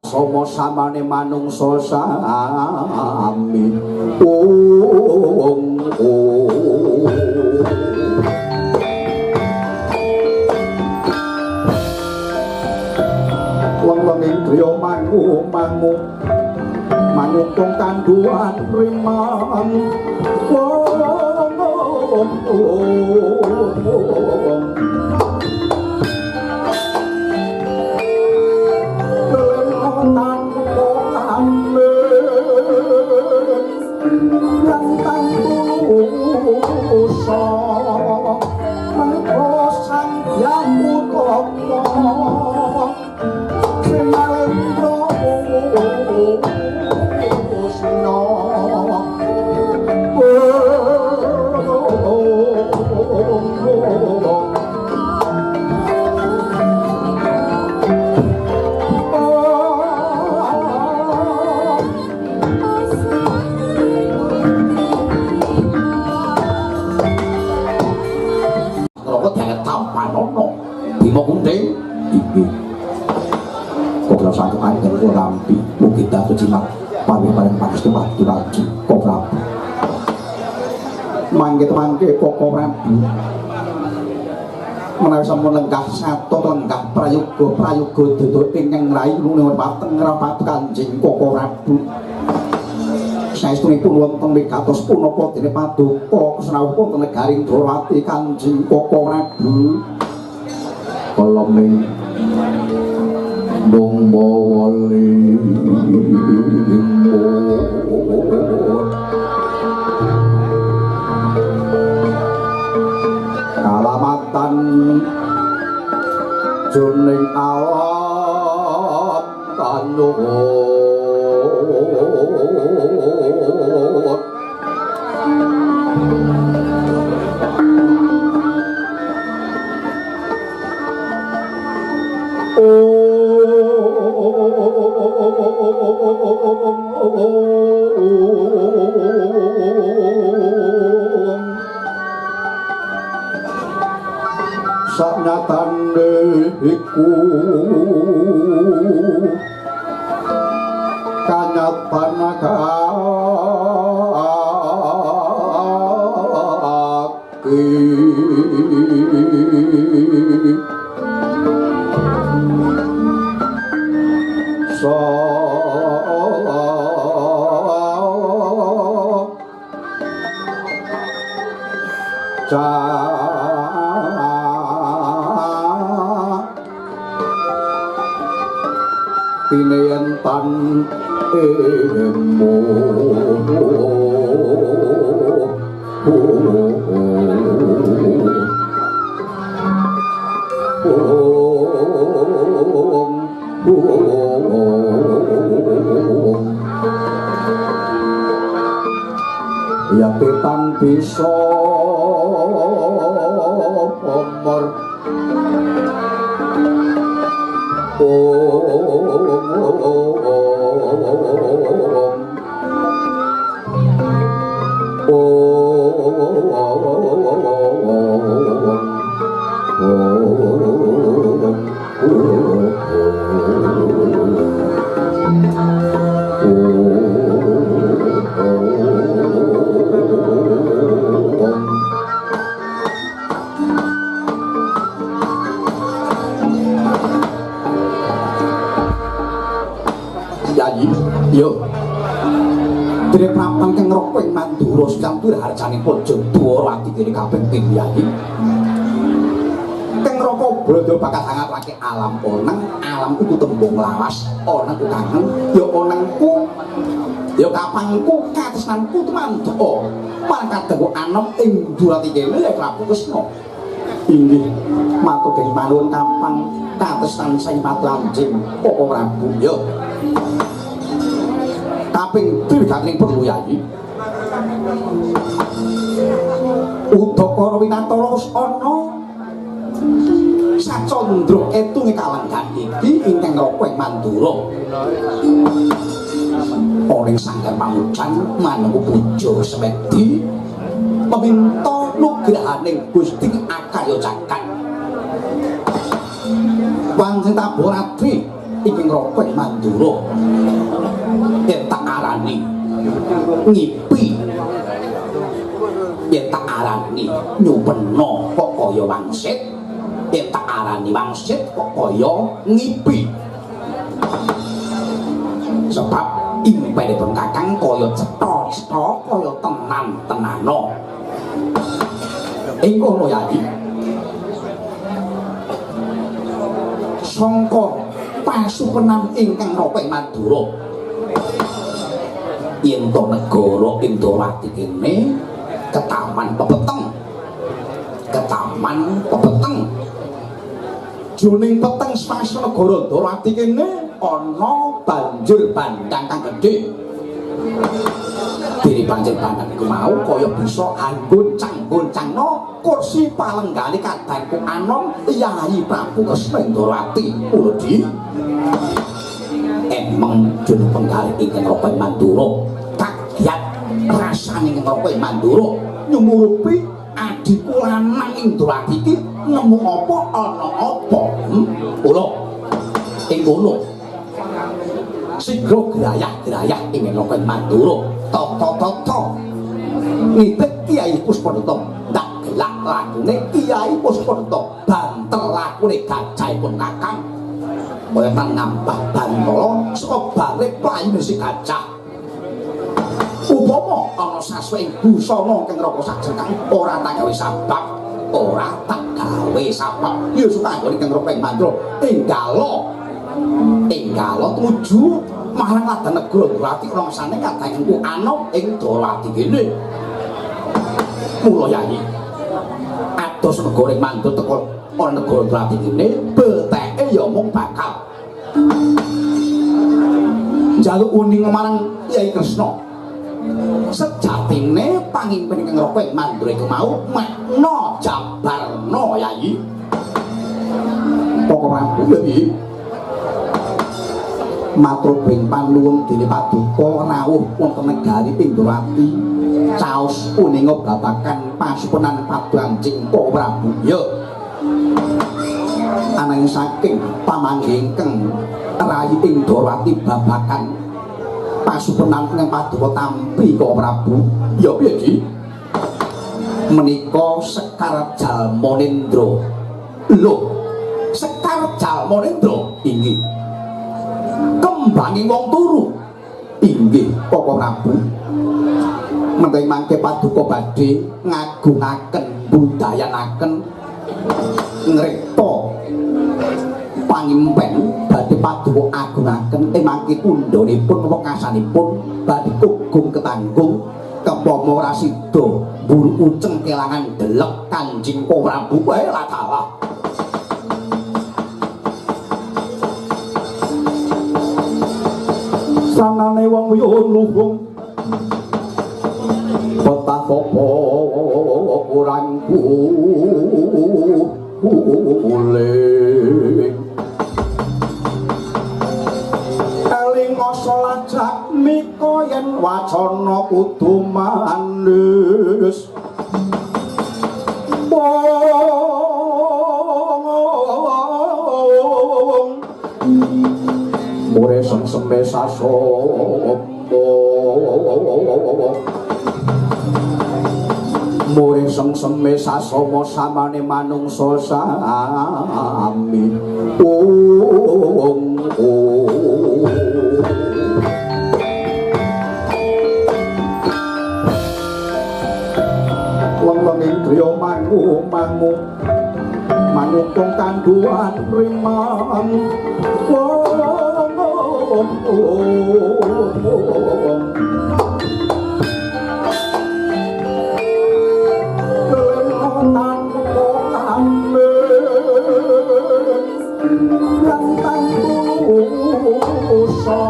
Sama samane manungsa sami. Ung wong-wong ing griya mangu mangu manungkung kandhuwan rimang. Wong mangke Koko Prabu menawi sampun lenggah sato lenggah prayoga prayoga dodol ingkang ngrai nuwun pateng rapat Kanjeng Koko Prabu. Saestunipun wonten wigatos punapa dene paduka srawuh wonten negaring Dwarawati Kanjeng Koko Prabu. Kolome mung mawa kalamatan juning alam kanyuhun saknyatane iku kanyatan kaki sa tine tan emo ya tetan bisa pomor yo dene prapan kang ngroko ing Mandura sekantu harjanipun Dwarawati dene kabeh tim yai. Kang ngroko blanda bakal hangatake alam oneng, alam iku tembung lawas, oneng ku kangen, ya onengku ya kapangku katresnanku tumandha. Marang kadangku anem ing Dwarawati kene ya Prabu Kresna. Inggih matur dening panuwun kapang katresnan saking Patu Koko Prabu. Yo kaping triganing perlu yai. Udakara winatara wis ana sacandra ketunge kalenggan iki ingkang ngroko ing Mandura. Ana ing sanggar pamucan manungku puja semedi meminta nugrahaning Gusti Akarya Cakan. Pancen Taboratri ing Ropeng Mandura. Yen tak arani ngipi, yen tak arani nyupena kok kaya wangsit, yen tak arani wangsit kok kaya ngipi. Sebab impenipun Kakang kaya cetha-cetha kaya tenan-tenana. Ing kono Yayi, sangka pasupenan ingkang Ropeng Mandura yen to negara Indrawati kene ketaman pepeteng, ketaman pepeteng. Jroning peteng swasa negara Ndrawati kene ana banjir bandang kang gedhe. Dene banjir bandang iku mau kaya bisa anggoncang-goncangno kursi palenggane kadangku anom Yayi Prabu Kresna Indrawati. Uldi emeng jroning penggalih ingkang Ropeng Mandura kagiat rasane ing Ropeng Mandura nyumurupi adhiku lanang Indrawati iki nemu apa ana apa. Kula ing kono sigra grayah-grayah ing Ropeng Mandura tata-tata nitih Kyai Puspadata ndak gelak lakune Kyai Puspadata banter lakune gajahipun Kakang kaya tan nambah bantala saka balik playune si gajah. Upama ana saswe ing busana kang raka sajengkang ora tak gawe sabab, ora tak gawe sabab. Ya suka anggone kang Ropeng Mandura enggalo enggalo tumuju marang ladang negara Ndrawati rangsane kadangku anom ing Ndrawati kene. Mula Yayi ados negara ing Mandura teko ana negara Ndrawati kene beteke ya mung bakal njaluk uning marang Kyai Kresna. Sejatine pangimpin ingkang Ropeng Mandura iku mau makna jabarna Yayi. Pokok Prabu Yayi matur bing panuwun dene paduka rawuh wonten negari Indrawati caos uninga babagan pasupenan Paduancing Prabu. Ya ananging saking pamanggih ingkang rayi Indrawati babagan pasupenan ingkang paduka tampi ka Prabu. Ya piye Ki? Menika Sekar Jalmanendra. Lho, Sekar Jalmanendra inggih kembange wong turu. Inggih Koko Prabu. Menawi mangke paduka badhe ngagungaken budayanaken ngripta pangimpen badhe paduka agungaken ing mangke tundhonipun wekasanipun badhe kugung ketanggung kepama ora sida mburu uceng kelangan delek Kanjeng Prabu. Wae lah kalah. Sanane wong yo luhung petah sapa kurang kuling eling asa lajak mika yen wacana kudu manis. Mure sengseme sasomo mure sengseme sasomo samane manungsa sami. Ung wong-wong ing griya mangu-mangu manukung kandhuwan rimang. Lan tangtu usa